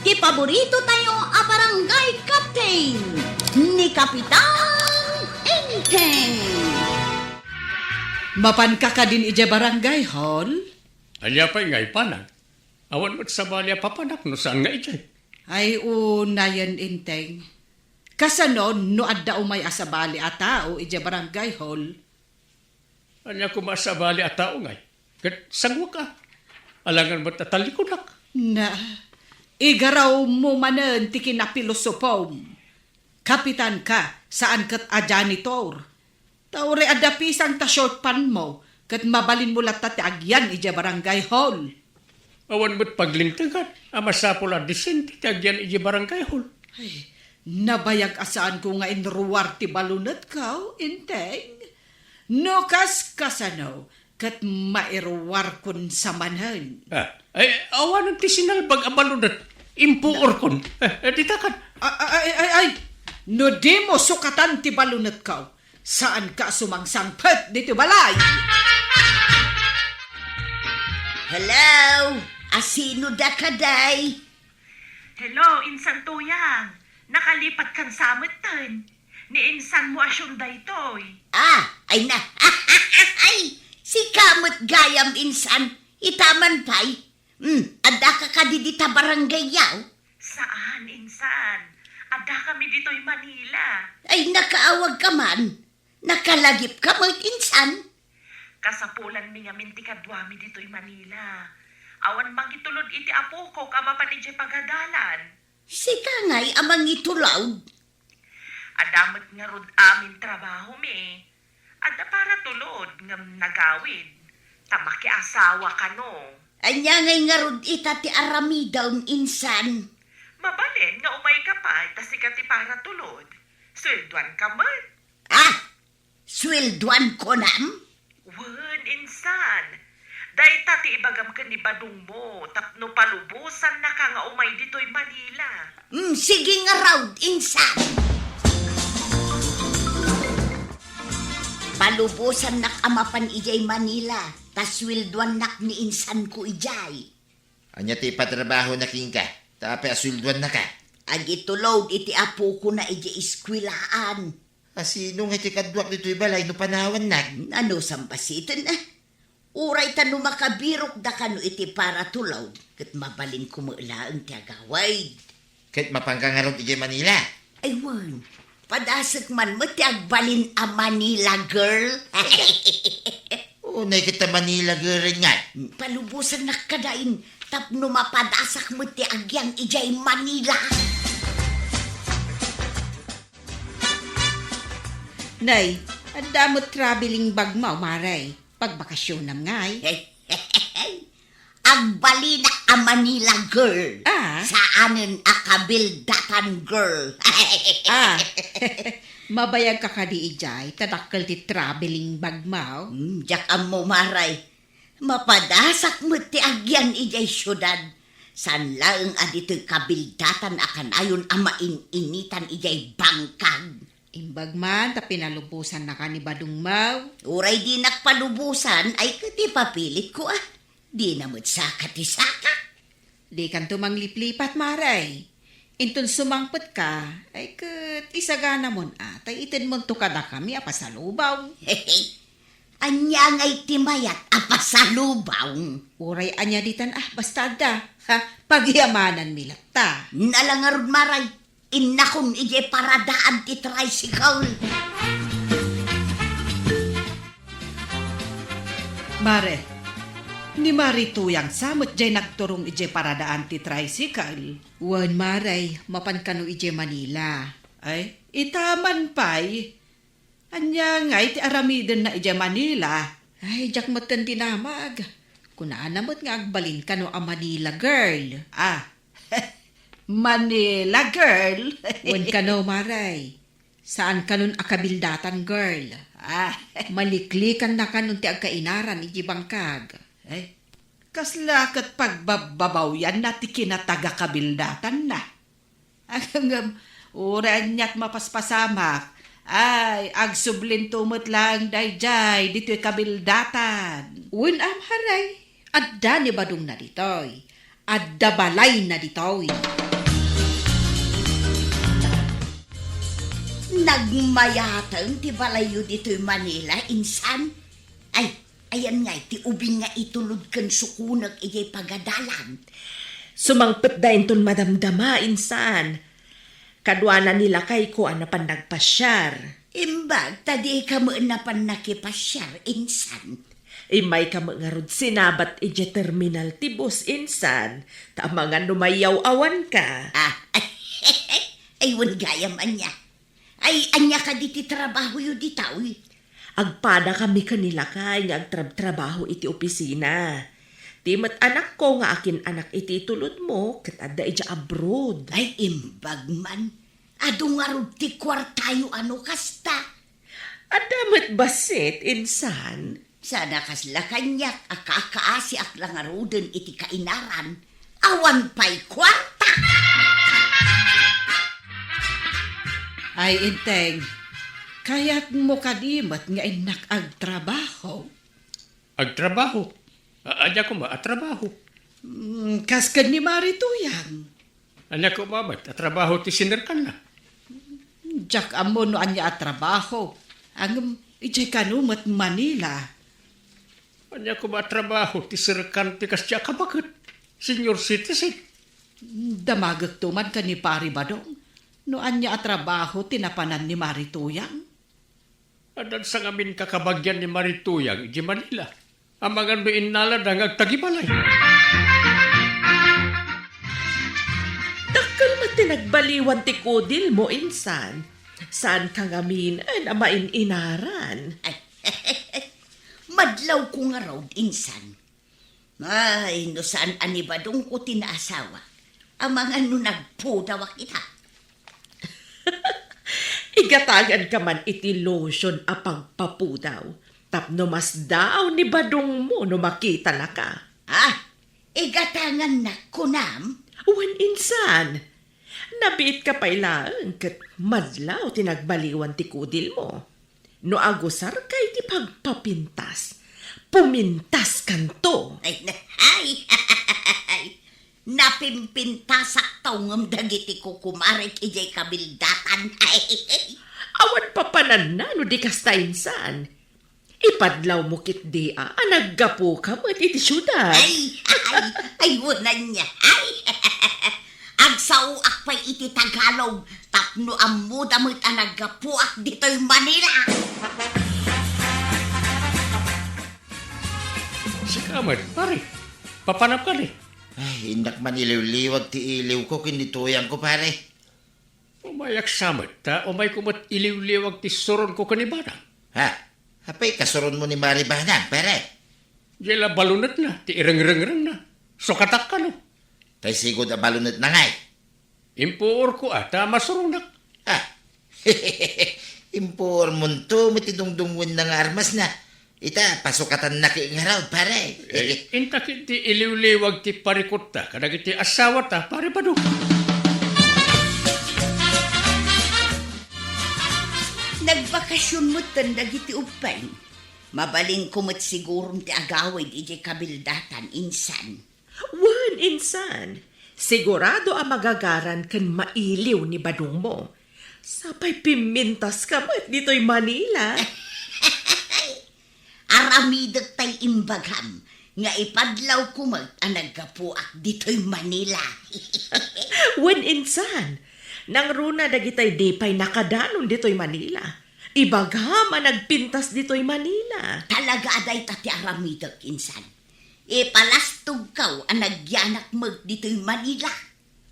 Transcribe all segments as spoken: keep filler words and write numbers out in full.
Ti paborito tayo a barangay captain, ni Kapitan Enteng. Mapanka kadin idiay barangay hall? Ania pay nga ipanak? Awan met sabali a papanak no saan nga idiay. Ay, unayen, Enteng. Kasano no adda umay a sabali a tao idiay barangay hall? Ania koma a sabali a tao ngay? Ket sangoka. Alangan met a talikunak. Na, igarawmo manen ti kinapilosopom. Kapitan ka, saan ket a janitor. Ta uray adda pisang ta short pant mo, ket mabalinmo latta ti agyan idiay barangay hall. Awan met paglintegan a masapul a disente ti agyan idiay barangay hall. Ay, nabayag a saanko nga inruar ti balunetko, Enteng. No kas kasano, ket mairuarkon sa manen. Ah, ay, awanen ti sinalbag a balunet. Impuorkon. Eh, eh, ditakan. A-, a-, ay, ay, ay. No dimo sukatan ti balunetko, saanka a sumangsangpet ditoy balay. Hello? Asino dakaday? Hello, Insan Tuyang. Nakalipatkan sa metten. Ni insan mo a Hyundai toy. Ah, ay na. Ay, sika met gayam, insan. Itaman pay. Hmm, addaka kadi dita barangay yaw? Saan, insan. Adda kami ditoy Manila. Ay, nakaawag ka man. Nakalagip ka met, insan. Kasapulan mi ngamin ti kaduami ditoy Manila. Awan mangitulod iti apokok a mapan idiay pagadalan. Sika ngay a mangitulod? Adda met ngarud amin trabaho mi. Adda para tulod ngem nagawid. Ta makiasawa kano. Ania ngay ngarud ita ti aramidem, insan? Mabalin nga umay ka pay ta sika ti para tulod. Sueldoan ka met. Ah! Sueldoan kunam? Wen, insan. Dayta ti ibagam ken ni badongmo tapno palubosannaka nga umay ditoy Manila. Mm, sige ngarud, insan. Palubosannak a mapan idiay Manila, ta sueldoannak ni insanko idiay. Ania ti ipatrabahona kenka? Ta apay a sueldoannaka? Agitulod iti apokona idiay eskuelaan. Asino ngay ti kaduak ditoy balay no panawannak? Anusam basiten, a? Uray ta no makabirokda kano iti paratulod, ket mabalinko met laeng ti agawid. Ket mapanka ngarud idiay Manila? Ay wen, padasek man met ti agbalin a Manila girl. Unay ket ta Manila girl ngay. Palubosannak kadain tapno mapadasak met ti agyang idiay Manila. Nay, adda met traveling bag mo, Mare. Pagbakasyonam ngay. Agbalinak a Manila girl. Ah? Saanen a kabildatan girl. Ah, mabayag ka kadi idiay, ta dakkel ti traveling bag mo. Hmm, diak ammo, Mare. Mapadasak met ti agyan idiay siudad. Saan laeng a ditoy kabildatan a kanayon a main-initan idiay bangkag. Imbag man ta pinalubosannaka ni badongmo. Uray dinak palubosan, ay ket ipapilitko, a. Dina met saka ti sakak. Dikanto mangliplipat, Mare. Inton sumangpetka, ay ket isaganamon, a, ta itedmonto kadakami a pasalubong. Ania ngay ti mayat a pasalubong? Uray ania ditan, a, basta adda. Ha, pagyamananmi latta. Nala ngarud, Mare. Innakon idiay paradaan ti tricycle. Mare, ni Mare Tuyang sa met diay nagturong idiay paradaan ti tricycle. Wen, Mare, mapan kano idiay Manila. Ay, ita man pay. Ania ngay ti aramidenna idiay Manila? Ay, diak metten dinamag. Kunana met nga agbalin kano a Manila girl. Ah, Manila girl? Wen kano, Mare. Saan kanon a kabildatan girl. Ah. Maliklikanna kanon ti agkainaran iti bangkag. Ay, kasla ket pagbabbabawianna ti kinatagakabildatanna. Ngem, uray aniat mapaspasamak, ay, agsublinto met laeng daydiay ditoy kabildatan. Wen a, Mare, adda ni badongna ditoy. Adda balayna ditoy. Nagmayateng ti balayyo ditoy Manila, insan? Ay, ayan ngay ti ubing nga itulod ken sukonek idiay pagadalan. Sumangpet da inton madamdama, insan. Kaduana ni lakayko a napan nagpasiar. Imbag ta di ka met napan nakipasiar, insan. Immayka met ngarud sinabat idiay terminal ti bus, insan. Ta amangan no mayaw-awanka. Ah, ay, wen gayam ania. Ay, ania kadi ti trabahoyo ditoy? Agpadakami ken ni lakay nga agtrabtrabaho iti opisina. Ti met anakko nga akin-anak iti tulodmo ket adda idiay abroad. Ay, imbag man. Adu ngarud ti kuartayo a no kasta? Adda met bassit, insan. Saan a kasla kaniak a kaakaasiak la ngaruden iti kainaran. Awan pay kuarta! Ay, Enteng, kayatmo kadi met nga innak agtrabaho? Agtrabaho? A-, ania koma a trabaho? Mm, kas ken ni Mari Tuyang. Ania koma met a trabaho ti sinerkanna? Diak ammo no ania a trabaho. Ngem idiay kano met Manila. Ania koma a trabaho ti serkan ti kasdiay a kabaket, senior citizen? Damagekto man ken ni Pari Badong no ania a trabaho ti napanan ni Mari Tuyang. Addan sangamin kakabagian ni Mari Tuyang idiay Manila. Amangan no innalada nga agtagibalay. Dakkel met ti nagbaliwan ti kudilmo, insan. Saanka ngamin a main-inaran. Ay, madlawko ngarud, insan. Ay, no saan a ni Badongko ti naasawa, amangan no nagpudawak ita. Igatanganka man iti lotion a pagpapudaw, tapno masdaaw ni Badongmo no makitanaka. Ah, igatangannak kunam? Wen, insan. Nabiitka pay laeng ket madlaw ti nagbaliwan ti kudilmo. No agusarka iti pagpapintas, pumintaskanto. Ay, na-, ay, napimpintasakto ngem dagiti kukumarek idiay kabildatan. Ay, awan papananna no di kasta, insan. Ipadlawmo ketdi a, a naggapuka met iti siudad. Ay, ay, ay, wen ania. Ay, agsaoak pay iti Tagalog tapno ammoda met a naggapuak ditoy Manila. Sika met, pare. Papanam kadi? Ay, innak man iliwliwag ti iliwko ken ni Tuyangko, pare. Umayak sa met, ta umayko met iliwliwag ti suronko ken ni Badang. Ha? Apay kasuronmo ni Mari Badang, pare? Diay la balunetna, ti irengrengrengna. Sukatak kano? Tay sigud a balunetna ngay? Impuorko a, ta masuronak. Ah, impuormonto met ti dungdungngoenna nga armasna. Ita, pasukatannak ngarud, pare. Eh, inta ketdi iliwliwag ti parikutta kadagiti asawata, pare Badong. Nagbakasion metten dagiti ubbing. Mabalinko met siguron ti agawid idiay kabildatan, insan. Wen, insan. Sigurado a magagaran ken mailiw ni Badongmo. Sapay pimmintaska met ditoy Manila. Aramidek tay imbagam nga ipadlawko met a naggapuak ditoy Manila. Wen, insan. Nangruna dagitay di pay nakadanon ditoy Manila. Ibagam a nagpintas ditoy Manila. Talaga a dayta ti aramidek, insan. Ipalastogko a nagyanak met ditoy Manila.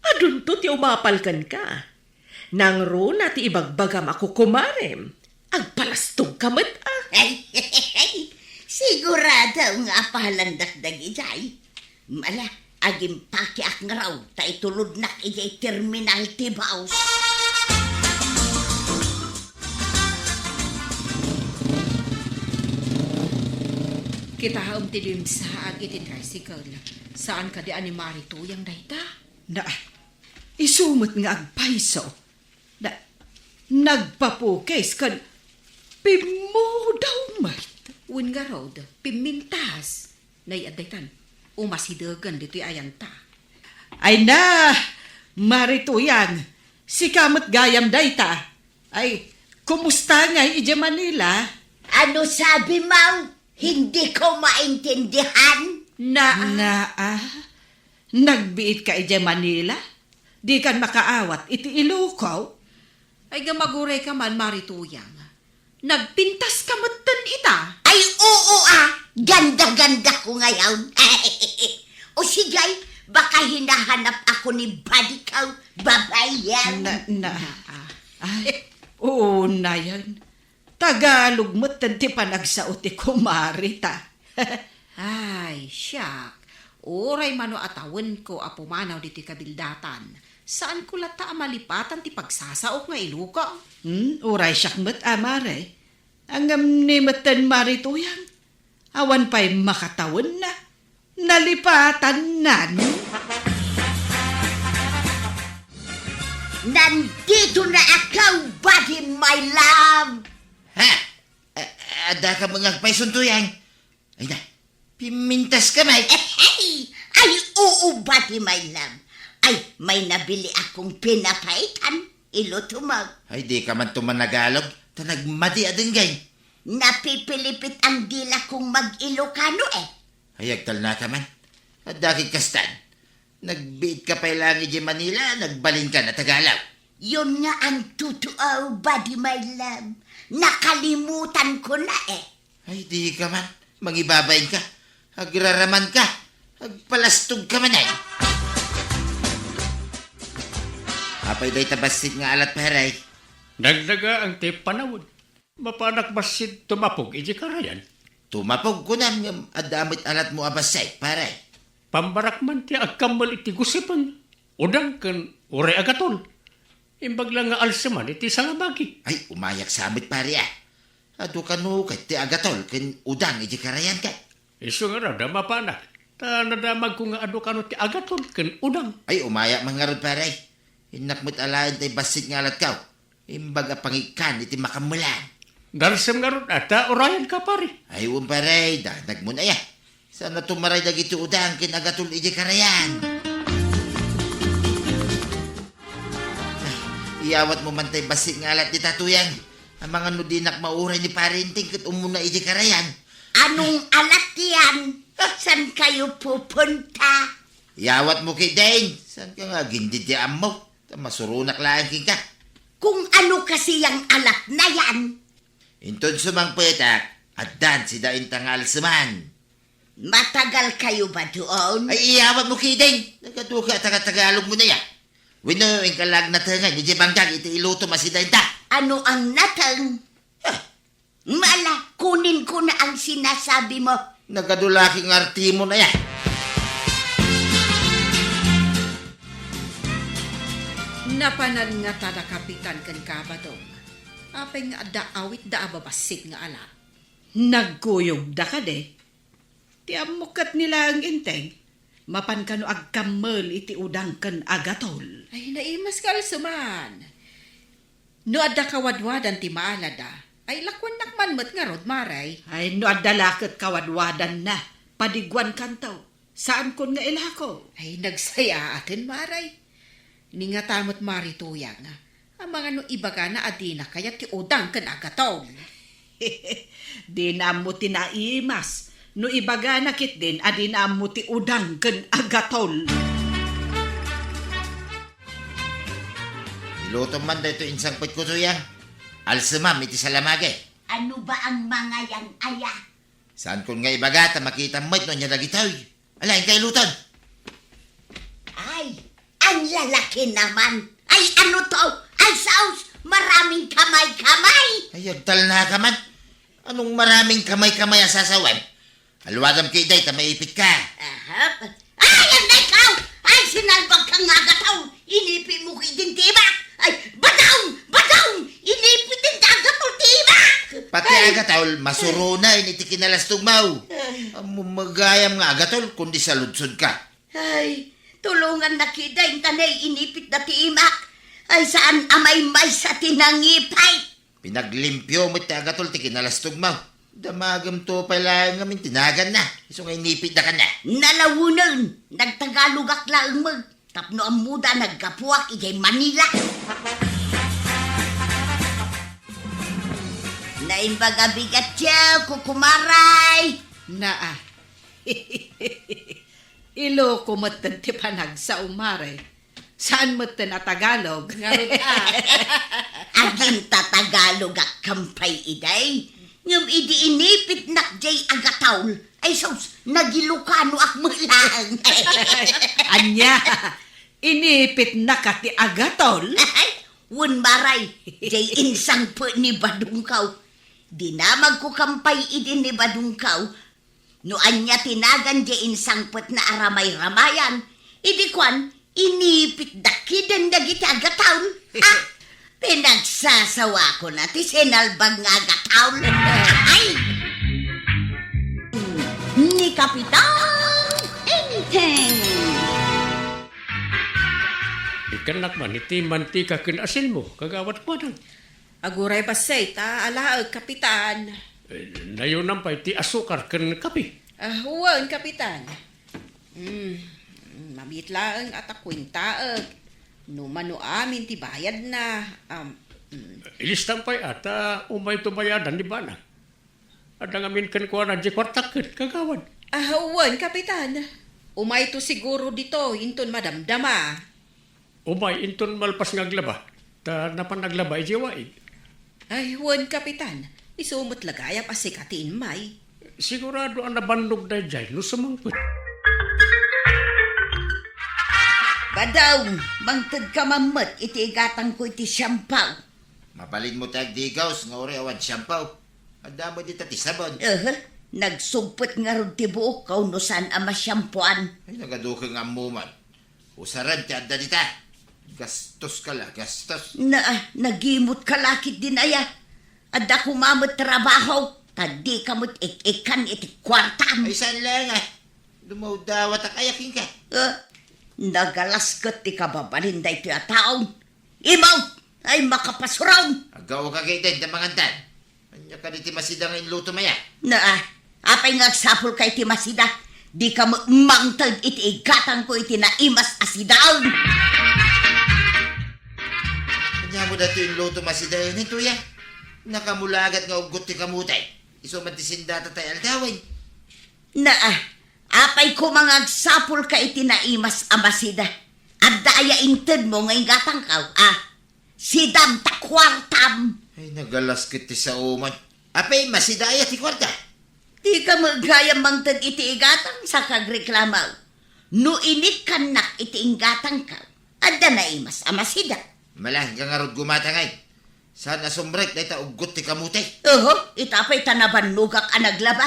Adunto ti umapal kenka. Nangruna ti ibagbagam a kukumarem. Agpalastogka met a. Ay, sigurado nga apalandak dagidiay. Ala, agimpakiak ngarud ta itulodnak idiay terminal ti bus. Kitaem ti limsaak iti tricycle. Saan kadi a ni Mari Tuyang dayta? Na, isu met nga agpayso. Na, nagpapukis ken pimmudaw met. Wen ngarud, pimmintas. Nay, adda itan, umasidegen ditoy ayanta. Ay na, Mari Tuyang, sika met gayam dayta. Ay, Kumusta ngay idiay Manila? Ano sabi mo? Hindi ko maintindihan. Naa. Naa, nagbiit ka idiay Manila? Di kan makaawat iti Ilocos? Ay, gamaguray ka man, Mari Tuyang. Nagpintas ka metten ita. Ay, oo, ah. Ganda-ganda ko ngayon. O sige, baka hinahanap ako ni badi ko, babayan. Na, na, ay, oo na yan. Tagalog met ti panagsao ti kumari ta. Ay, siak. Uray mano a tawenko a pumanaw ditoy kabildatan, saanko latta a malipatan ti pagsasaok nga Ilocos. Hmm, uray siak met, a, Mare. Ngem ni metten, Mari Tuyang. Awan pay makatawenna. Nalipatannan. Nandito na ako, buddy my love. Ha? A-, adda ka mga agpayson, Tuyang? Ay na, pimintas ka, may. Ay, oo, buddy my love. Ay, may nabili akong pinapaitan. Iluto mo. Ay, di ka man tumanagalog. Ta nagmadi a denggay. Napipilipit ang dila kong mag-Ilocano eh. Ay, agtalna ka man. Adda ket kastan. Nagbiit ka pay laeng idiay Manila, nagbalin ka na Tagalog. Yun nga ang totoo, buddy my love. Nakalimutan ko na eh. Ay, di ka man. Mangibabain ka. Agraraman ka. Agpalastog ka man ay. Apay dayta bassit nga alat, pare? Nagnagaan ti panawen. Mapanak bassit tumapog iti karayan. Tumapog kunam ngem adda met alatmo a bassit, pare. Pambarak man ti agkammel iti gusipen, udang ken uray agatol. Imbag la nga alseman iti salamagi. Ay, umayak sa met, pare, ah. Adu kano ket ti agatol ken udang iti karayan ket. Isu ngarud a mapanak, ta nadamagko nga adu kano ti agatol ken udang. Ay, umayak man ngarud, pare. Innak met alaen tay bassit nga alatko. Imbag a pangikkan iti makammelan. Garsem ngarud a ta urayan ka, pare. Ay, wen, pare, danagmon aya. Saan a tumaray dagiti udang ken agatol idiay karayan. Ay, iyawatmo man tay bassit nga alat dita, Tuyang. Amangan no dinak mauray ni Pare Enteng ket umuna idiay karayan. Anong alat yan? Saan kayo pupunta? Iyawatmo ketdin. Saan ka nga agindid ti ammo? Ta masuronak laeng kenka. Kung ano kasi yang alat na yan? Inton sumangpetak, addan sida inta nga alseman. Matagal kayo ba doon? Ay, iyawatmo ketdin. Nagadu ka, taga-Tagalog mo na ya. Wenno, inka la agnatengen idiay bangkag iti iluto masida inta. Ano ang nateng? Ah. Mala, kunin ko na ang sinasabi mo. Nagadu la ket nga artimo na ya. Napanan ngata da Kapitan ken Kabadong. Apay nga adda awitda a babassit nga alat? Nagkuyogda kadi? Ti ammok ket ni laeng Enteng, mapan kano agkammel iti udang ken agatol. Ay, naimas nga alseman. No adda kawadwadan ti maalada, ay lakuannak man met ngarud, Mare. Ay, no adda la ket kawadwadanna, padiguankanto. Saankon nga ilako. Ay, nagsayaaten, Mare. Ni ngata met, Mare Tuyang, amangan no ibagana a dina kayat ti udang ken agatol. Dina ammo ti naimas. No ibagana ketdin a dina ammo ti udang ken agatol. Ilutom man daytoy insangpetko, Tuyang. Alsemam iti salamagi. Ano ba ang mga yan, aya? Saankon nga ibaga ta makitam met no ania dagitoy. Ala, inka iluton. Ay, ang lalaki naman. Ay, ano to? Ay, saus, maraming kamay-kamay. Ay, agtalna ka man. Anong maraming kamay-kamay a sasawem? Aluadam ketdi ta maipit ka. Aha. Ay, ang ikaw! Ay, sinalbag ka nga agatol! Inipit mo ketdin ti ibak! Ay, badaw! Badaw! Inipit ti agatol ti ibak! Pati ay, agatol, masuronen iti kinalastog mo. Ay. Ammom gayam nga agatol, kundi saludsod ka. Ay, tulongan na ketdin ta nay inipit da ti imak. Ay, saan a maymaysa ti nangipay. Pinaglimpio met ti agatol ti kinalastog mo. Damagem to pay laeng ngamin ti naganna. Isu nga inipit da kanna. Nalawonen, nagtagalogak laeng met. Tapno ammoda naggapuak idiay Manila. Imbag a bigat ya, kukumaray. Naa. Iloko metten ti panagsa, umare. Saan metten a Tagalog. Ngarud a. Agin ta Tagalog a kampay iday. Ngem idi inipitnak jay agataul, ay sus, nagilokano ak met laeng. Ania? Inipitnaka ti agatol? Ay, wen maray, jay insangpet ni Badungkaw. Dinamagko kampay idi ni Badungkaw. No ania ti nagan jay insangpetna a ramay-ramayan, idi kuan, inipitda kiden dagiti agatol. Ah, pinagsasawakon a ti sinalbag nga agatol. Ay! Ni Kapitan Enteng. Ikkannak man iti mantika ken asinmo, kagawad Kuadang. Aguray bassit ta alaek, Kapitan. Eh, nayonam pay ti asukar ken kape. Ah, wen, Kapitan. Hmm, mamit laeng a ta kuentaek. No mano amin ti bayadna, am, hmm. Ilistam pay a ta umayto bayadan ni bana. Adda ngamin kenkuana diay kuartak ket, kagawad. Ah, wen, Kapitan. Umayto siguro ditoy inton madamdama. Umay inton malpas nga aglaba, ta napan aglaba idiay waig. Ay, wen, Kapitan. Isu met la gayam a sika ti immay. Sigurado a nabannog daydiay no sumangpet. Badong, mangtedka man met iti igatangko iti siampaw. Mabalinmo ti agdigaws nga uray awan siampaw. Adda met dita ti sabon. Aha, nagsugpet ngarud ti buokko no saan a masiampuan. Ay, nagaduke nga ammo man. Usarem ti adda dita. Gastoska la, gastos. Naa, nagimutka la ketdin aya. Adda koma met trabaho, ta dika met ik-ikkan iti kuartam. Ay, saan laeng a. Dumawdawatak aya kenka. Ah, nagalas ket ti kababalin daytoy a tao. Imaw! Ay, makapasuron! Agawka ketdin ta mangantan. Ania kadi ti masida nga inlutom aya? Naa, apay nga agsapulka iti masida? Dika met mangted iti igatangko iti naimas a sidaen. Ania mo daytoy inlutom a sidaen, intoya? Nakamulagat nga uggot ti kamote. Isu man ti sindata tay aldawen. Naa, apay koma nga agsapulka iti naimas a masida? Adda aya intedmo nga igatangko, a? Sidam ta kuartam. Ay, nagalas ket ti saoman. Apay, masida aya ti kuarta? Dika met gayam mangted iti igatang sa kagreklamaw. No inikkannak iti inggatangko, adda naimas a masida. Mala, inka ngarud gumatang ay. Saan a sumrek dayta uggot ti kamote? Oho, ita pay ta nabannogak a naglaba.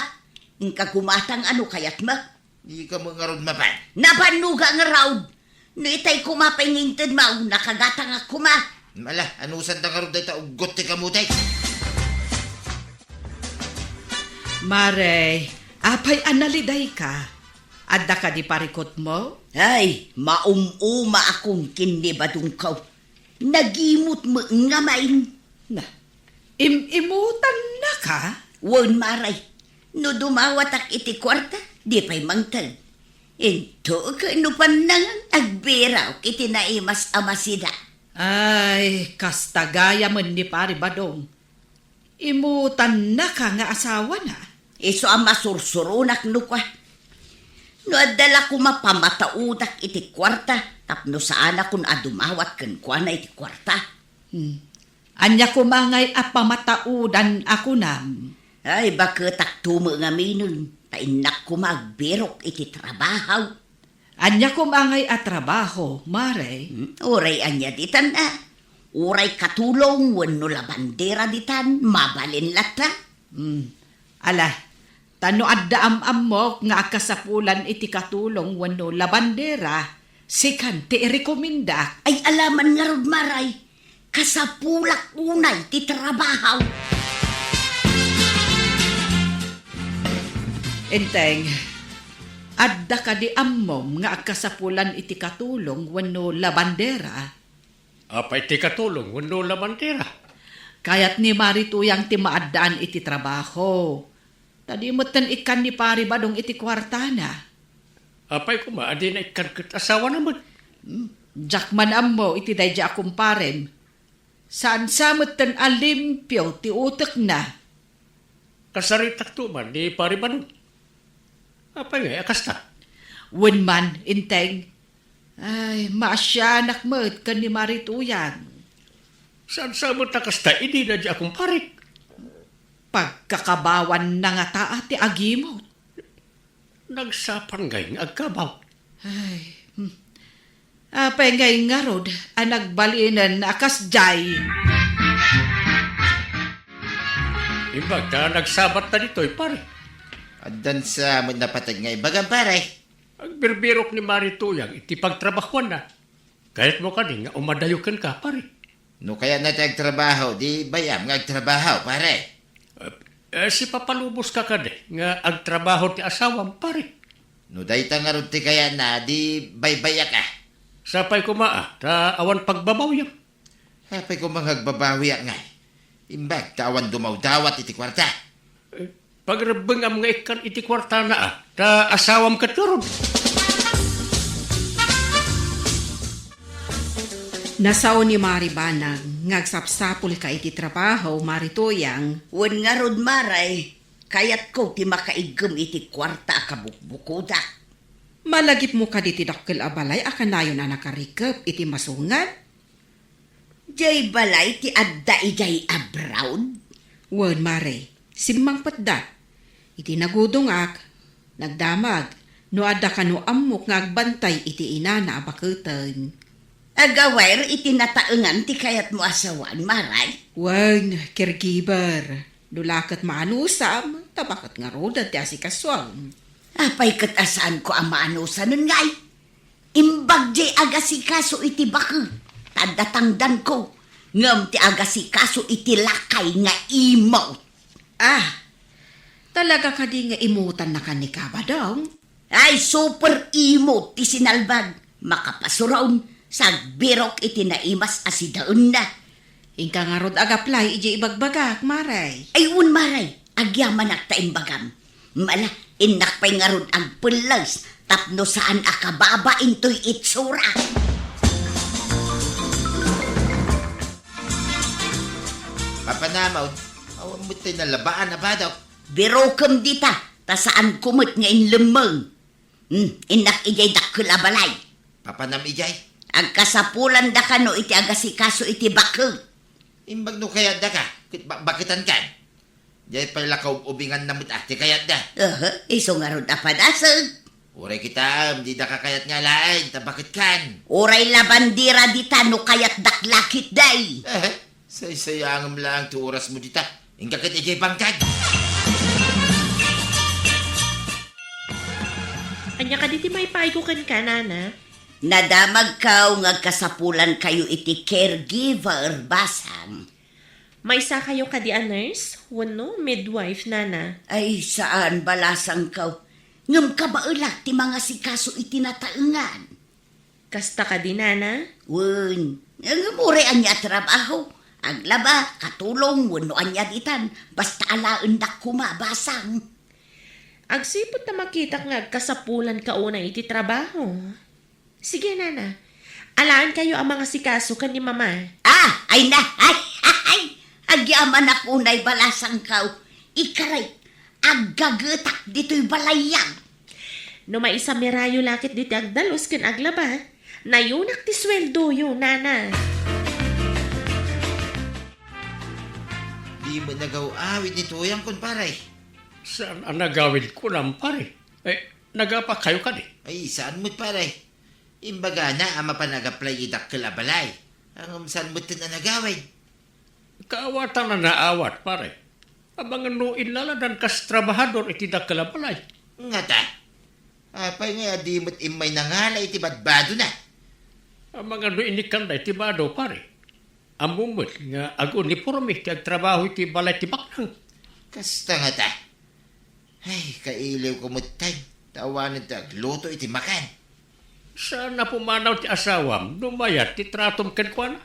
Inka gumatang a no kayatmo. Dika met ngarud mapan. Nabannogak ngarud. No itay koma pay nga intedmo, nakagatangak koma. Mala, anusanta ngarud dayta uggot ti kamote? Mare, apay a nalidayka? Adda kadi parikutmo? Ay, maum-umaakon ken ni Badungko. Nagimut met ngamin. Na, im-imutannaka? Wen, mare. No dumawatak iti kuarta, di pay mangted. Intoka no pannangan agbirok iti naimas a masida. Ay, kasta gayamen ni Pari Badong. Imutannaka nga asawana? Isu a masursuronak no kua. No adda la koma pamataudak iti kuarta tapno saanakon a dumawat kenkuana iti kuarta. Hmm. Ania koma ngay a pamataudan a kunam? Ay, baketakto met ngaminen, ta innak koma agbirok iti trabaho. Ania koma ngay a trabaho, Mare? Hmm, uray ania ditan a. Uray katulong wenno labandera ditan, mabalin latta. Hmm. Ala, ta no adda am-ammok nga agkasapulan iti katulong wenno labandera, sikan ti irekomendak. Ay, alaman ngarud, Mare. Kasapulak unay ti trabaho. Enteng, adda kadi ammom nga agkasapulan iti katulong wenno labandera? Apay ti katulong wenno labandera? Kayat ni Mari Tuyang ti maaddaan iti trabaho. Ta di metten ikkan ni Pari Badong iti kuartana. Apay koma a dina ikkan ket asawana met? Hmm, diak man ammo iti daydi a kumparem. Saan sa metten a limpio ti utekna. Kasaritakto man ni Pare Banon. Apay ngay a kasta? Wen man, Enteng. Ay, maasianak met ken ni Mari Tuyang. Saan sa met a kasta idi na di a kumparik? Pagkakabawanna ngata ti agimot. Nagsapang ngay nga agkabaw. Ay, hmm. Apay ngay ngarud a nagbalinen a kasdiay? Imbag ta nagsabatta ditoy, pare. Addan sa met napateg nga ibagam, pare. Agbirbirok ni Mari Tuyang iti pagtrabahuanna. Kayatmo kadi nga umadayo kenka, pare? No kayatna ti agtrabaho, di bay-am nga agtrabaho, pare. Eh, eh, sipapaluboska kadi nga agtrabaho ti asawam, pare? No dayta ngarud ti kayatna, di baybay-ak a. Sapay koma a, ta awan pagbabawiam. Apay koma nga agbabawiak ngay? Imbag ta awan dumawdawat iti kuarta. Eh, pagrebbengam nga ikkan iti kuartana a, ta asawam ket ngarud. Nasao ni Mari Banag nga agsapsapulka iti trabaho, Mari Tuyang. Wen ngarud, Mari, kayatko ti makaiggem iti kuarta a kabukbukodak. Malagipmo kadi ti dakkel a balay a kanayon a nakarikep iti masungan? Diay balay ti adda idiay abroad? Wen, Mari, simmangpetda. Iti nagudongak, nagdamag, no adda kano ammok nga agbantay iti inana a baketen. Agawer iti nataengan ti kayatmo a sawan, Mari? Wen, caregiver. No la ket maanusam, ta baket ngaruden ti asikasuam. Apay ket a saanko a maanusanen ngay? Imbag diay agasikaso iti bake, ta adda tangdanko, ngem ti agasikaso iti lakay nga imot. Ah, talaga kadi nga imutannakan ni Kabadong? Ay, super imot ti sinalbag. Makapasurom, sagbirok iti naimas a sidaenna. Inka ngarud agaplay idiay ibagbagak, Mari. Ay, wen, Mari, agyamanak ta imbagam. Mala, innak pay ngarud agpelles tapno saan a kababa intoy itsura. Papanam, awan met tay nalabaan a badok. Birokem dita, ta saanko met nga inlemmeng. Hmm, innak idiay dakkel a balay. Papanam idiay? Agkasapulan da kano iti agasikaso iti bake. Imbag no kayatda ka, ket ba-, baketan kan. Diay pay la kaub-ubingan na met a ti kayatda. Aha, isu ngarud a padasek. Uray kitaem, dida ka kayat nga alaen, ta baket kan. Uray la bandera dita no kayatdak la ketdi. Aha, saysayangem laeng ti orasmo dita. Inka ket idiay bangkag. Ania kadi ti maipayko kenka, nana? Nadamagko nga agkasapulankayo iti caregiver, basang. Maysakayo kadi a nurse wenno midwife, nana? Ay, saan, balasangko. Ngem kabaelak ti mangasikaso iti nataengan. Kasta kadi, nana? Wen, ngem uray ania a trabaho, aglaba, katulong, wenno ania ditan, basta alaendak koma, basang. Agsipud ta makitak nga agkasapulanka unay iti trabaho. Sige, nana. Alaenkayo a mangasikaso ken ni mama. Ah, ay na, ay, ay, ay. Agyamanak unay, balasangko. Ikarik, aggagetak ditoy balayam. No maisamirayo la ket ditoy agdalus ken aglaba, nayunak ti sueldoyo, nana. Di met nagaw-awid ni Tuyang, kumpare. Saan a nagawid kunam, pare? Eh, nagapakayo kadi? Ay, saan met, pare. Imbagana a mapan agaplay iti dakkel a balay. Ngem saan metten a nagawid? Kaawatan a naawat, pare. Amangan no innaladan kas trabahador iti dakkel a balay. Ngata? Apay ngay a di met immay nangala iti badbadona? Amangan no inikkanda iti bado, pare. Ammom met nga aguniporme ti agtrabaho iti balay ti baknang. Kasta ngata? Ay, kailiwko metten, ta awanen ti agluto iti makan. Saan a pumanaw ti asawam no mayat ti tratom kenkuana?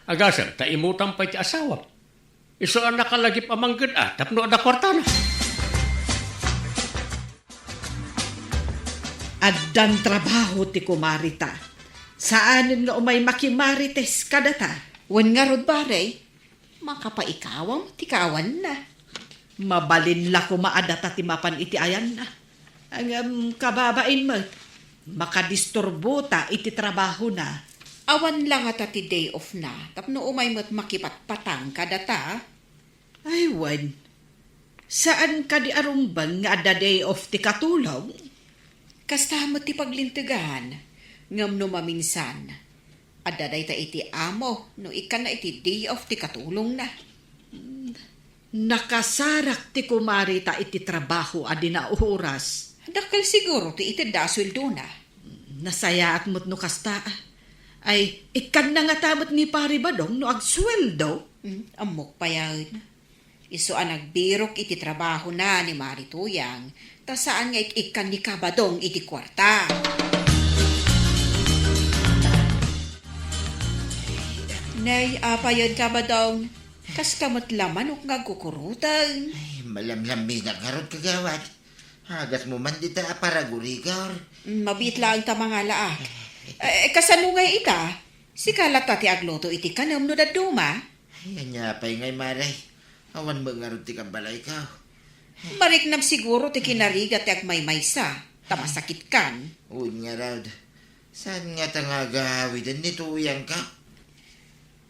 Agasem ta imutam pay ti asawam. Isu a nakalagip a mangged-a tapno adda kuartana. Addan trabaho ti kumarita. Saanen nga umay makimarites kadata. Wen ngarud, pare, makapaikawam ti kaawanna. Mabalin la koma a data ti mapan iti ayanna. Ngem kababain met, makadisturbo ta iti trabahona. Awan la ngata ti day off na, tapno umay met makipatpatang kadata. Ay, wen. Saan kadi a rumbeng nga adda day off ti katulong? Kasta met ti paglintegan, ngem no maminsan, adda dayta iti amo no ikkanna iti day off ti katulongna. Nakasarak ti kumarita iti trabaho a di naoras. Dakkel siguro ti itedda a sueldona. Nasayaat met no kasta. Ay, ikkanna ngata met ni Pari Badong no agsueldo. Hmm, ammok payen. Isu a nagbirok iti trabahona ni Mari Tuyang, ta saan nga ik-ikkan ni Kabadong iti kuarta. Nay, apayen, Kabadong? Kaska met la manok nga agkukuruteng. Ay, malamlaminak ngarud, kagawad. Agasmo man dita a paragurigor. Mm, mabiit laeng ta mangala, a. Eh, kasano ngay ita? Sika latta ti agluto iti kanem no dadduma? Ay, ania pay ngay, Mare? Awan met ngarud ti kabalayko. Mariknam siguro ti kinarigat ti agmaymaysa, ta masakitkan. Wen ngarud, saan ngata nga agawiden ni Tuyangko?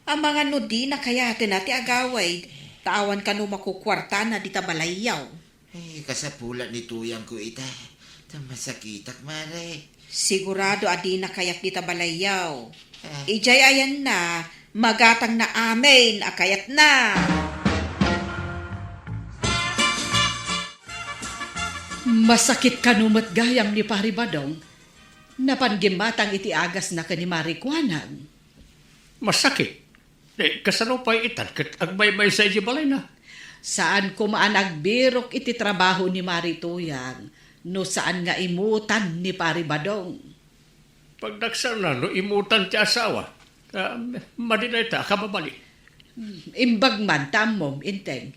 Amangan no dina kayatena ti agawid, ta awan kano makukuartana dita balayyo. Ay, kasapulan ni Tuyangko ita. Ta masakitak, Mare. Sigurado a dina kayat dita balayyo. Ah. Idiay ayanna, magatangna amin a kayatna. Masakit kano met gayam ni Pari Badong. Napan gimmatang iti agasna ken ni Mari Kuanang. Masakit? Eh, kasano pay itan ket agmaymaysa idiay balayna? Saan koma a nagbirok iti trabaho ni Mari Tuyang no saan nga imutan ni Pari Badong. Pagdaksanna no imutan ti asawa, ta madi dayta a kababalin. Hmm, imbag man ta ammom, Enteng.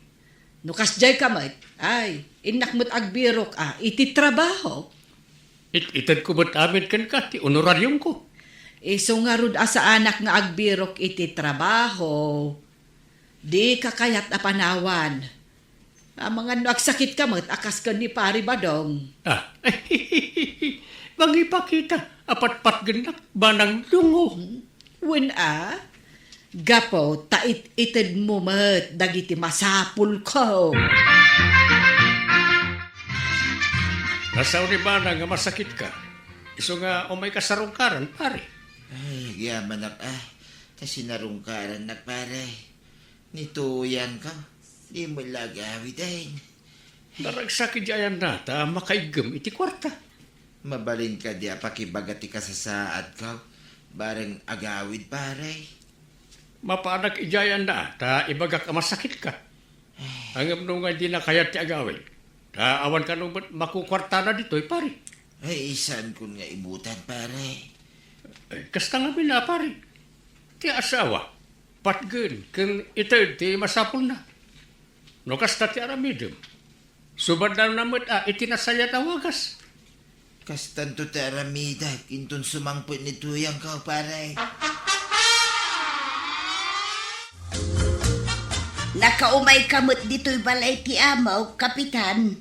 No kasdiay ka met, ay, innak met agbirok a iti trabaho. It-itedko met amin kenka ti honorariumko. Isu ngarud a saanak nga agbirok iti trabaho, dika kayat a panawan. Amangan no agsakitka met a kas ken ni Pari Badong. Ah, mangipakita a patpatgennak, Manang Lungo. Hmm? Wen a, gapu ta it-itedmo met dagiti masapulko. Nasao ni Manang nga masakitka. Isu nga umayka sarungkaran, pare. Ay, agyamanak a, ta sinarungkarannak, pare. Ni Tuyangko, di met la agawiden. Naragsak idiay ayanna ta makaiggem iti kuarta. Mabalin kadi a pakibaga ti kasasaadko, bareng agawid, pare? Mapanak idiay ayanna ta ibagak a masakitka. Ngem no nga dina kayat ti agawid, ta awan kano met makukuartana ditoy, pare. Ay, saankon nga imutan, pare. Ay, kasta ngamin a, pare. Ti asawa, patgen ken ited ti masapulna. No kasta ti aramidem, subadanna met a iti nasayaat a wagas. Kastanto ti aramidek inton sumangpet ni Tuyangko, pare. Nakaumayka met ditoy balay ti amok, Kapitan.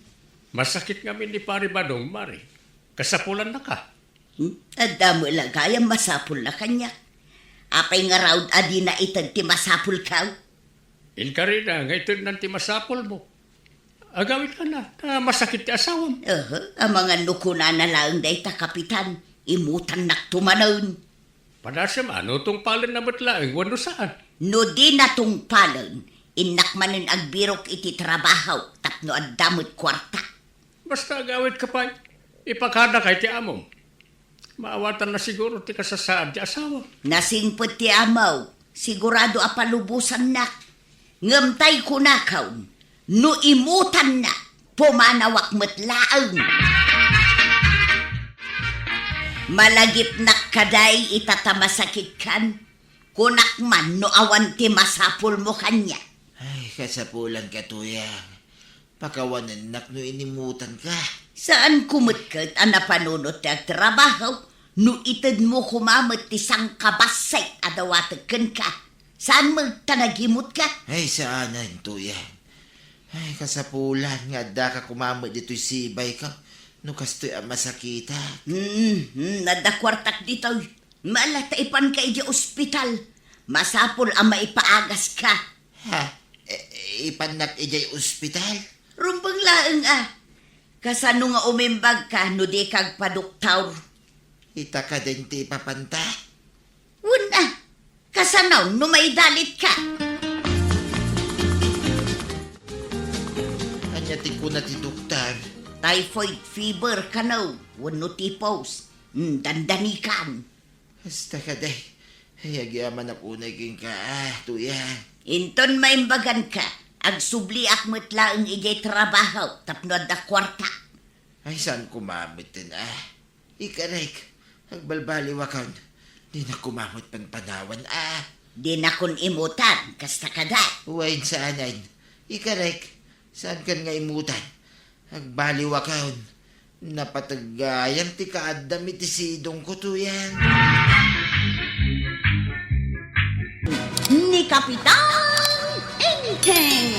Masakit ngamin ni Pare Badong, Mari. Kasapulannaka. Hmm? Adda met la gayam masapulna kaniak. Apay ngarud a dina ited ti masapulko? Inkarina nga itednan ti masapulmo. Agawidkana, ta masakit ti asawam. Aha, amangan no kunana laeng dayta, Kapitan, imutannakto manen. Padasem a no tungpalenna met laeng wenno saan. No dina tungpalen, innak manen agbirok iti trabaho tapno adda met kuarta. Basta agawidka pay, ipakadakay ti amom. Maawatanna siguro ti kasasaad ti asawa. Nasingpet ti amok, sigurado a palubosannak. Ngem tay kunakon, no imutanna, pumanawak met laeng. Malagipnak kadi ita ta masakitkan, kunak man no awan ti masapulmo kaniak. Ay, kasapulanka, Tuyang. Pakawanennak no inimutanka. Saanko met ket a napanunot ti agtrabaho no itedmo koma met ti sangkabassit a dawatek kenka. Saan met ta nagimutka? Ay, saanen, Tuyang. Ay, kasapulan nga addaka koma met ditoy sibayko no kastoy a masakitak. Hmm, hmm, adda kuartak ditoy. Mala ta ipanka idiay ospital. Masapul a maipaagaska. Ha? E, ipannak idiay ospital? Rumbeng laeng a. Kasano nga umimbagka no dika agpadoktor? Ita kadin ti ipapanta? Wen a, kasano no maidalitka? Ania ti kuna ti doktor? Typhoid fever kano wenno typhus. Hmm, dandanikan. Hasta kadi, ay, agyamanak unay kenka, ah, Tuya. Inton maimbaganka, agsubliak met laeng idiay trabaho tapno adda kuarta. Ay, saan koma metten, ah? Ikarek, agbalbaliwakon. Dinak koma met panpanawan, ah. Dinakon imutan, kasta kada. Wen saanen. Ikarek, saankan nga imutan. Agbaliwakon. Napateg gayam ti kaaddam iti sidongko, Tuya. Ni Kapitan Enteng.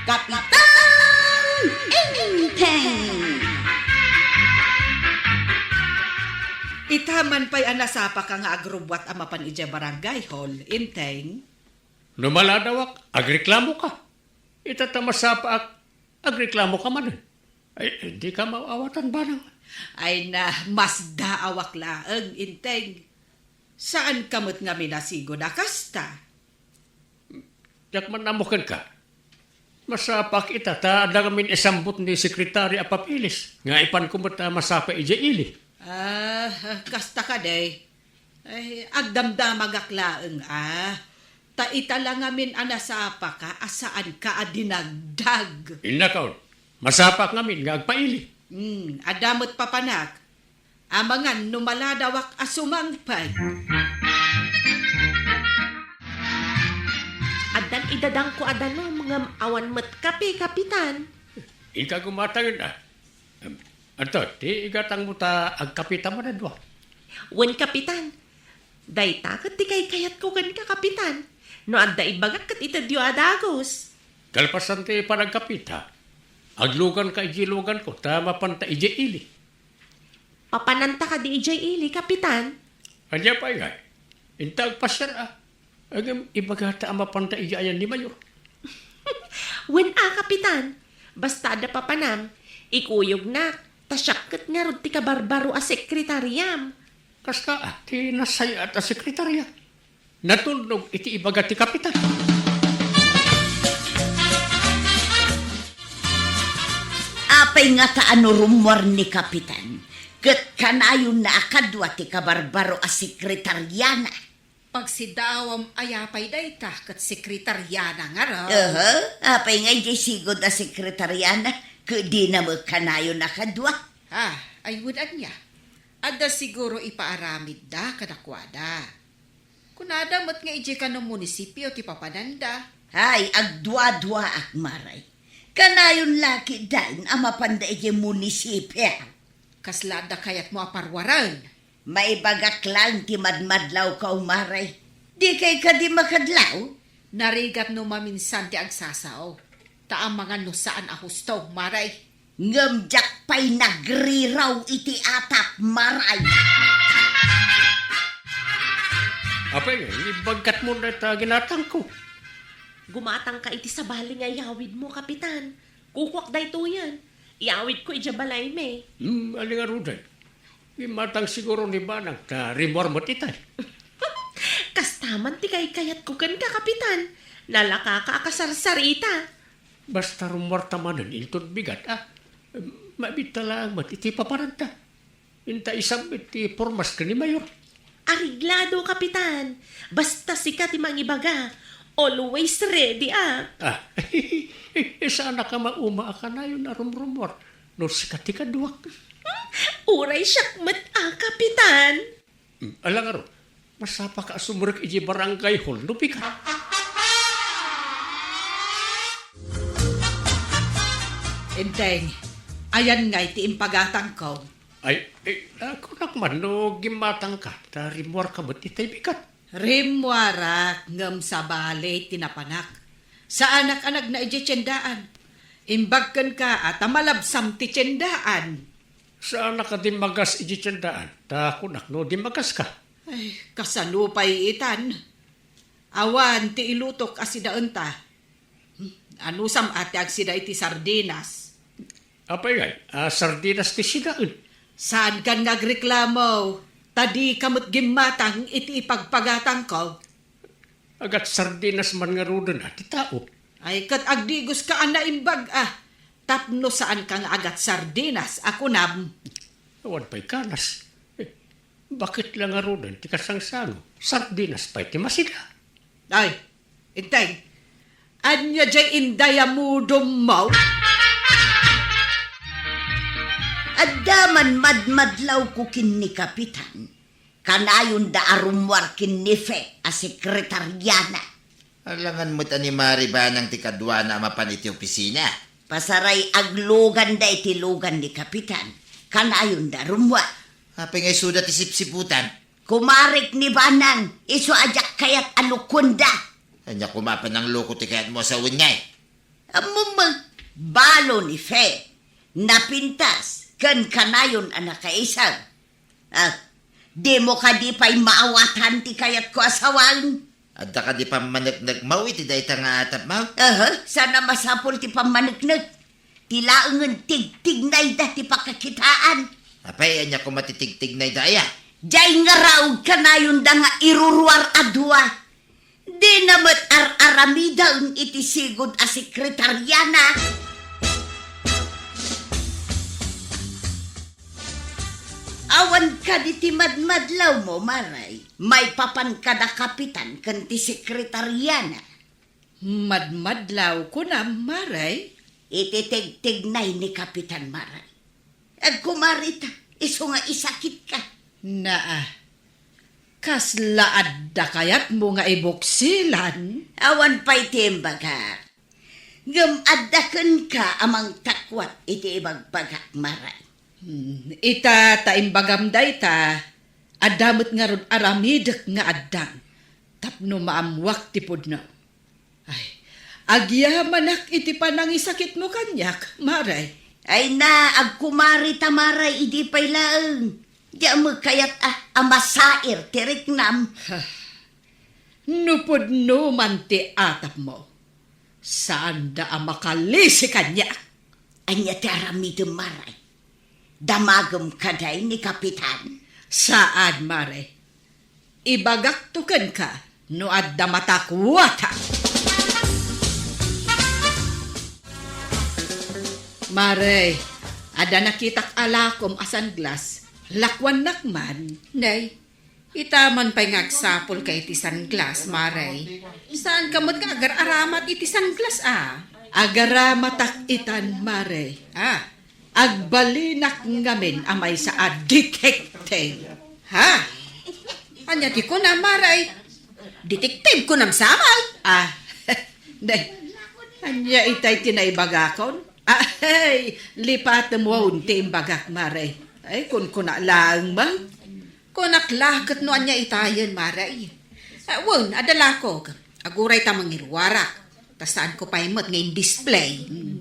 Kapitan Enteng. Ita man pay a nasapaka nga agrubbuat a mapan idiay barangay hall, Enteng. No maladawak, agreklamoka. Ita ta masapaak, agreklamoka manen. Ay, dika maaw-awatan, Banang. Ay na, masdaawak laeng, Enteng. Saanka met ngamin a sigud a kasta? Diak man ammo kenka. Masapaak ita ta adda ngamin isambut ni sekretary a papeles nga ipanko met a masapa idiay ili. Ah, kasta kadi. Ay, agdamdamagak laeng a. Ta ita la ngamin a nasapaka a saanka a dinagdag. Innakon, masapaak ngamin nga agpaili. Hmm, adda met papanak. Amangan no maladawak a sumangpet. Addan idadangko a danum ngem awan met kape, Kapitan. Inka gumatangen a. Em, anto, ti igatangmo ta agkapita madadua? Wen, Kapitan. Dayta ket ti kaykayatko kenka, Kapitan. No adda ibagak ket itedyo a dagus. Kalpasan ti panagkapita, agluganka idiay luganko ta mapanta idiay ili. Papananta kadi idiay ili, Kapitan? Ania pay ngay? Inta agpasiar a. Ngem ibagata a mapanta idiay ayan ni Mayor. Wen a, Kapitan. Basta adda papanam, ikuyognak, ta siak ket ngarud ti kabarbaro a sekretariam. Kasta a, ti nasayaat a sekretarya. Natulnog iti ibaga ti kapitan. Apay ngata a no rummuar ni kapitan, ket kanayonna a kadua ti kabarbaro a sekretaryana? Pagsidaawam aya pay dayta ket sekretaryana ngarud? Aha, apay nga idiay sigud a sekretaryana, ket dina met kanayon a kadua? Ah, ay wen ania? Adda siguro ipaaramidda kadakuada. Kunada met nga idiay kano munisipio ti papananda. Hay, agduaduaak, Maray. Kanayon la ketdin a mapanda idiay munisipio. Kasla adda kayatmo a parwaran? Maibagak laeng ti madmadlawko, Maray. Dikay kadi makadlaw? Narigat no maminsan ti agsasao. Ta amangan no saan a husto, Maray. Ngem diak pay nagriraw iti atap, Maray. Apay nga, ibagkatmo dayta ginatangko? Gumatangka iti sabali nga iyawidmo, Kapitan. Kukuak daytoyen. Iyawidko idiay balaymi. Hmm, ali ngaruden. Gimmatang siguro ni Banang ta rimmuar met itay. Kasta man ti kaykayatko kenka, Kapitan. Nalakaka a kasarsarita. Basta rummuarta manen inton bigat, ah. Mabitta laeng met iti papananta. Inta isubmit ti pormas ken ni Mayor. Areglado, Kapitan. Basta sika ti mangibaga. Always ready, ah. Ah, saanaka mauma a kanayon a rumrummuar no sika ti kaduak. Uray siak met a, Kapitan. Hmm, ala ngarud, masapaka a sumrek idiay barangay hall no bigat. Enteng, ayan ngay ti impagatangko. Ay, eh, ah, kunak man no gimmatangka, ta rimmuarka met itay bigat. Rimmuarak ngem sabali ti napanak. Saanak a nagna idiay tiendaan. Imbag kenka a ta malabsam ti tiendaan. Saanak a dimmagas idiay tiendaan, ta kunak no dimmagaska. Ay, kasano pay itan? Awan ti ilutok a sidaenta. Hmm, anusam a ti agsida iti sardinas? Apay ngay, a sardinas ti sidaen? Saankan nga agreklamo, ta dika met gimmatang iti ipagpagatangko. Agat sardinas man ngaruden a ti tao. Ay, ket agdigoska a naimbag a, tapno saanka nga agat sardinas a kunam. Awan pay kanas. Eh, bakit la ngaruden ti kasangsango? Sardinas pay ti masida. Ay, Enteng, ania jay indayamudom mo? Adda man madmadlawko ken ni Kapitan. Kanayonda a rummuar ken ni Fe a sekretariana. Alangan met a ni Mari Banang ti kaduana a mapan iti opisina. Pasaray agluganda iti lugan ni Kapitan. Kanayonda rummuar. Apay nga isuda ti sipsiputan? Kumarek ni Banang, isu a diak kayat a lukonda. Ania koma a panangloko ti kayatmo a sawen ngay? Ammom, balo ni Fe, napintas, ken kanayon a nakaisag. Ah, dimo kadi pay maawatan ti kayatko a sawen? Adda kadi pammaneknekmo iti dayta nga atapmo? Aha, saan a masapul ti pammaneknek. Ti laengen tigtignayda ti pakakitaan. Apay, ania koma ti tigtignayda aya? Jay ngarud kanayonda nga iruruar a dua. Dina met ar-aramiden iti sigud a sekretariana. Awan kadi ti madmadlawmo, Maray? Maipapan kada kapitan ken ti sekretariana. Madmadlaw, kunam, Maray? Iti tigtignay ni Kapitan, Maray. Agkumarita, isu nga isakitka. Naa, kasla adda kayatmo nga ibuksilan? Awan pay ti imbagak. Ngem adda kenka a mangtakwat iti ibagbagak, Maray. Hmm, ita ta imbagam dayta, adda met ngarud aramidek nga addang tapno maammuak ti pudno. Ay, agyamanak iti panangisakitmo kaniak, Maray. Ay na, agkumarita, Maray, idi pay laeng. Diak met kayat a, a masair ti riknam. Ha, no pudno man ti atapmo, saanda a makalisi kaniak. Ania ti aramidem, Maray? Damagem kadi ni Kapitan? Saan, Maray. Ibagakto kenka no adda matakwata. Maray, adda nakitak a lakom a sunglass. Lakuannak man. Nay, ita man pay nga agsapulka iti sunglass, Maray. Saanka met nga agar-aramat iti sunglass, a? Agaramatak itan, Maray. A? Agbalinak ngamin a maysa a detective. Ha? Ania ti kunam, Maray? Detective kunam, Maray? A, nay, ania itay ti naibagakon? Ay, lipatem wen ti imbagak, Maray. Ay, kunkuna laeng man. Kunak la ket no ania itayen, Maray. A, wen, adda lakok. Aguray ta mangiruarak. Ta saanko pay met nga in-display. Hmm.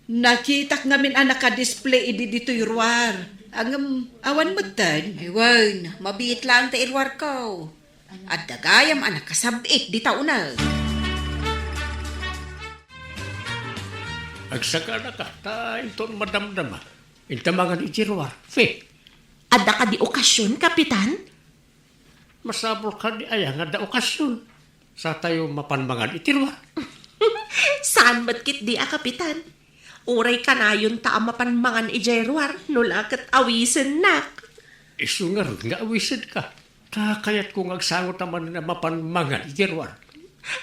Nakitak ngamin a naka-display idi ditoy ruar. Ngem awan metten. Ay, wen, mabiit laeng ta iruarko. Adda gayam a nakasab-it dita uneg. Agsaganaka, ta inton madamdama, inta mangan iti ruar. Fe. Adda kadi okasion, Kapitan? Masapul kadi aya nga adda okasion? Satayo mapan mangan iti ruar. Saan met ketdi a, Kapitan. Uray kanayonta a mapan mangan idiay ruar, no la ket awisennak. Isu ngarud nga awisenka. Ta kayatko nga agsangota manen a mapan mangan iti ruar.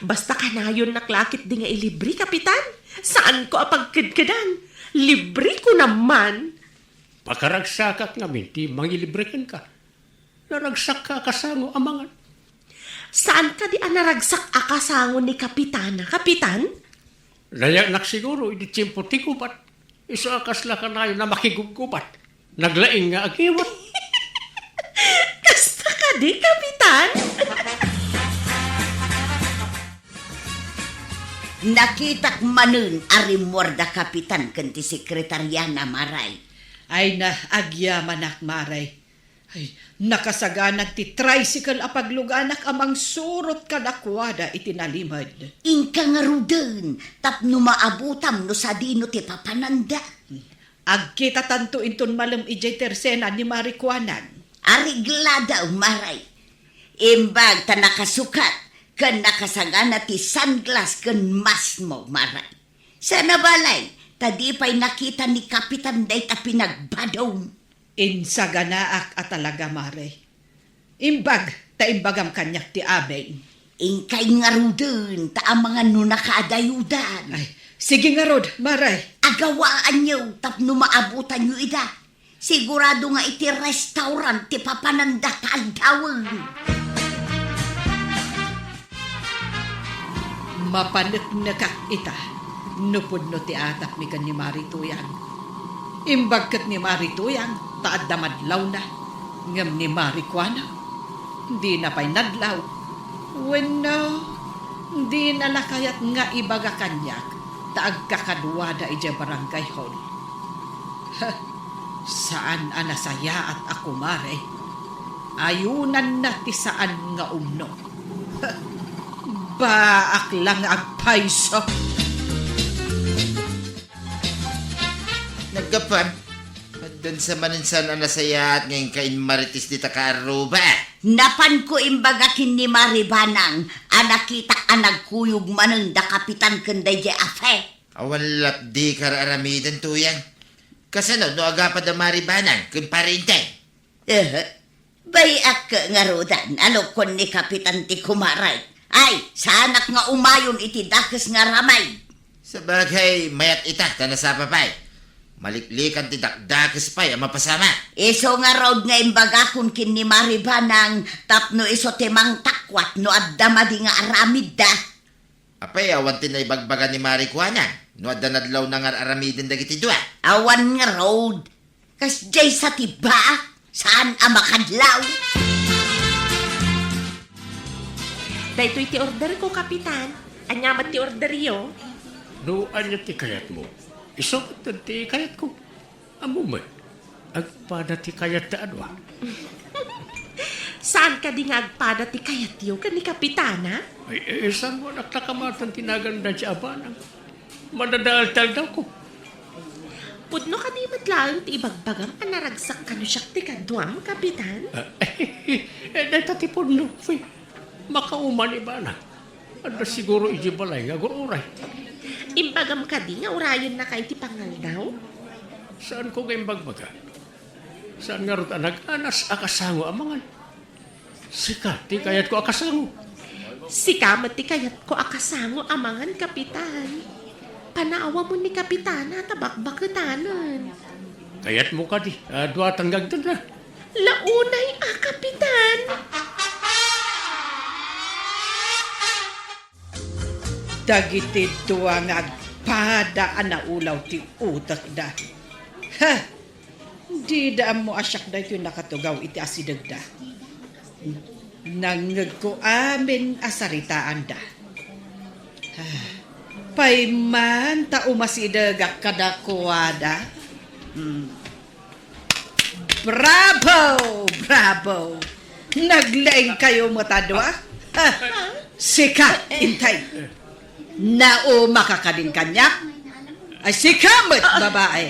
Basta kanayonnak la ketdi nga ilibre, Kapitan. Saanko a pagkedkedan. Libre ko naman. Pakaragsakak ngamin ti mangilibre kenka. Naragsakka a kasango a mangan. Saan kadi a naragsak a kasango ni Kapitana, Kapitan? Nayaknak siguro idi tiempo ti gubat. Isu a kasla kanayon a makigubgubat. Naglaing nga agiwat. Kasta kadi, Kapitan? Nakitak manen a rimmuar da kapitan ken ti sekretariana, Mare. Ay na, agyamanak, Mare. Ay, nakasagana ti tricycle a pagluganak a mangsurot kadakuada iti nalimed. Inka ngaruden, tapno maabutam no sadino ti papananda. Agkitatanto inton malem idiay tersena ni Mare Kuanang. Areglada, Mare. Imbag ta nakasukat ken nakasagana ti sunglass ken mask mo, Mare. Saan a balay, ta di pay nakita ni Kapitan dayta pinagbadom. Insaganaak a talaga, Mare. Imbag ta imbagam kaniak ti amin. Inkay ngaruden, ta amangan no nakaadayodan. Ay, sige ngarud, Mare. Agawaanyo tapno maabutanyo ida. Sigurado nga iti restaurant ti papananda kaaldawen. Mapaneknekak ita no pudno ti atapmi ken ni Mare Tuyang. Imbag ket ni Mare Tuyang ta adda madlawna, ngem ni Mare Kuanang, dina pay nadlaw. Wenno, dina la kayat nga ibaga kaniak ta agkakaduada idiay barangay hall. Saan a nasayaat a kumare. Ayunanna ti saan nga umno. Baak la nga agpayso. Naggapuam, addan sa manen saan a nasayaat nga inka inmarites dita kaarruba. Napanko imbaga ken ni Mare Banang a nakitak a nagkuyog manen da Kapitan ken daydiay Afe. Awan la dika ar-aramiden, Tuyang. Kasano no agapa da Mare Banang ken Pare Enteng? Eh, bay-ak ngaruden a no kuan ni Kapitan ti kumarek. Ay, saanak nga umayon iti dakes nga aramid. Sabagay, mayat ita ta nasapa pay. Maliklikan ti dakdakes pay a mapasamak. Isu ngarud nga imbagakon ken ni Mare Banang tapno isu ti mangtakwat no adda madi nga aramidda. Apay, awan ti naibagbaga ni Mare Kuanang no adda nadlawna nga ar-aramiden dagiti dua? Awan ngarud. Kasdiay sa ti baak, saan a makadlaw. Daytoy ti orderko, Kapitan. Ania met ti orderyo? No ania ti kayatmo, isu met ti kayatko. Ammom met, agpada ti kayat ta a dua. Saan kadi nga agpada ti kayatyo ken ni Kapitana? Ay, eh, saan mo anak ta kamatan ti nagan daydiay a banang? Madadaal ti aldawko. Pudno kadi met laeng ti ibagbagam a naragsak kano siak ti kaduam, Kapitan? Ah, eh, dayta ti pudno, Fe. Makauma ni Banang. Adda siguro idiay balay nga agur-uray. Imbagam kadi nga urayennaka iti pangaldaw? Saanko nga imbagbaga. Saan ngarud a naganas a kasango a mangan? Sika ti kayatko a kasango. Sika met ti kayatko a kasango a mangan, Kapitan. Panaawamon ni Kapitana ta bakbaketanen. Kayatmo kadi a duatan nga agdagna? La unay a, Kapitan. Dagiti dua nga agpada a naulaw ti utekda. Ha! Dida ammo a siak daytoy nakatugaw iti asidegda. Nangngegko amin a saritaanda. Ah, pay man ta umasidegak kadakuada. Hmm. Bravo! Bravo! Naglaingkayo met a dua. Ah, sika, Enteng. Naumaka kadin kaniak? Ay, sika met, babae.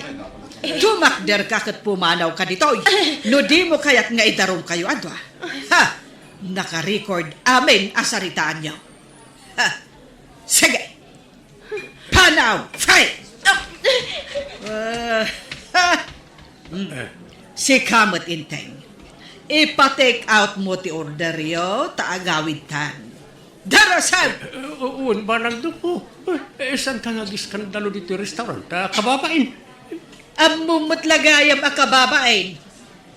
Tumakderka ket pumanawka ditoy. No dimo kayat nga idarumkayo a dua. Ha! Naka-record amin a saritaanyo. Ha! Sige! Panaw! Fight! Ah, ha! Mm. Sika met, Enteng. Ipa-take out mo ti orderyo ta agawidtan. Darasem! Eh, wen, Banang Dukmo. Eh, saanka nga agiskandalo ditoy restaurant a kababain? Ammom met la gayam a kababain.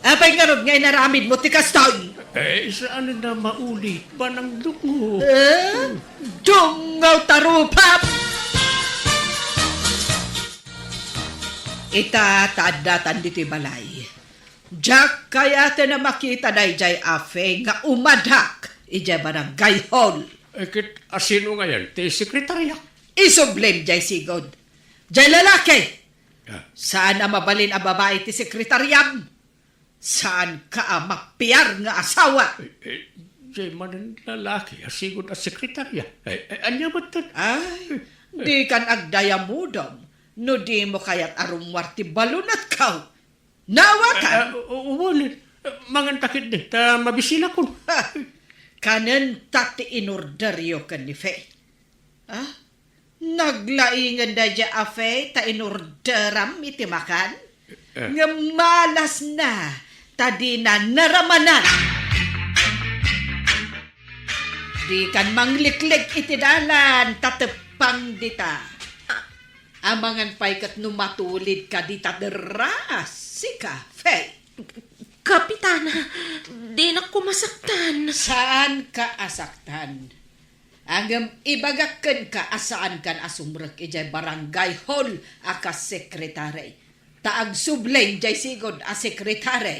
Apay ngarud nga inaramidmo ti kastoy? Eh, saan a maulit, Banang Dukmo. Eh? Dungaw ta rupam! Ita ta addatan ditoy balay. Diak kayaten a makita daydiay Afe nga umadak idiay barangay hall. Eh, ket asino ngayen ti sekretariak? Isublim jay sigud. Jay lalaki! Ah. Saan a mabalin a babai ti sekretariam? Saanka a mapiar nga asawa? Eh, eh, jay manen lalaki a sigud a sekretarya. Eh, eh, ania met ket? Ay, dikan agdayamudom no dimo kayat a rummuar ti balunetko. Naawatan? Eh, eh, wen, eh, mangan ta ketdi, ta mabisinakon. Ha! Kanenta ti inorderyo ken ni Faye. Ah? Naglaingen daydiay a Faye ta inorderam iti makan? Eh. Ngem malasna ta dina naramanan. Dikan mangliklik iti dalan ta teppang dita. Amangan pay ket no matulidka dita derra, sika, Faye. Kapitana, dinak koma saktan. Saanka a saktan. Ngem ibagak kenka a saankan a sumrek idiay barangay hall a kas sekretari. Ta agsubling jay sigud a sekretari.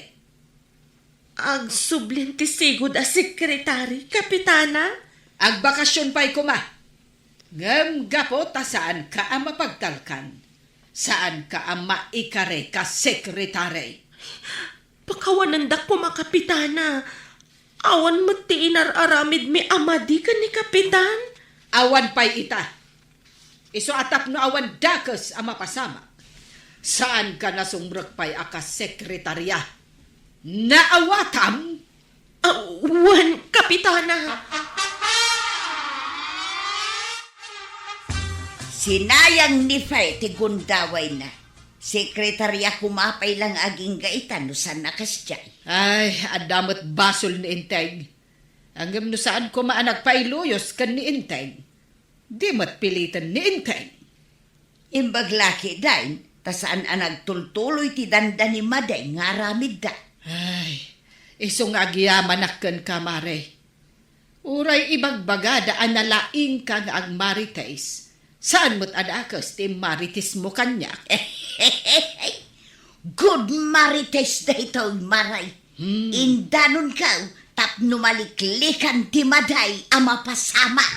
Agsubling ti sigud a sekretari, Kapitana? Agbakasyon pay koma. Ngem gapu ta saanka a mapagtalkan, saanka a maikari kas sekretari. Pakawanendak koma, Kapitana. Awan met ti inar-aramidmi a madi ken ni Kapitan. Awan pay ita. Isu a tapno awan dakes a mapasamak, saanka a sumrek pay a kas sekretarya. Naawatam? Ah, wen, Kapitana. Sinayang ni Faye ti gundawayna. Sekretarya koma pay la nga agingga ita no saan a kasdiay. Ay, adda met basol ni Enteng. Ngem no saan koma a nagpailuyos ken ni Enteng, di met piliten ni Enteng. Imbag la ketdin, ta saan a nagtultuloy ti danda ni Maday nga aramidda. Ay, isu nga agyamanak kenka, Mare. Uray ibagbagada a nalaingka nga agmarites, saan met a dakes ti immaritismo kaniak. Good marites daytoy, Mare. Hmm. Indanonko tapno maliklikan ti Maday a mapasamak.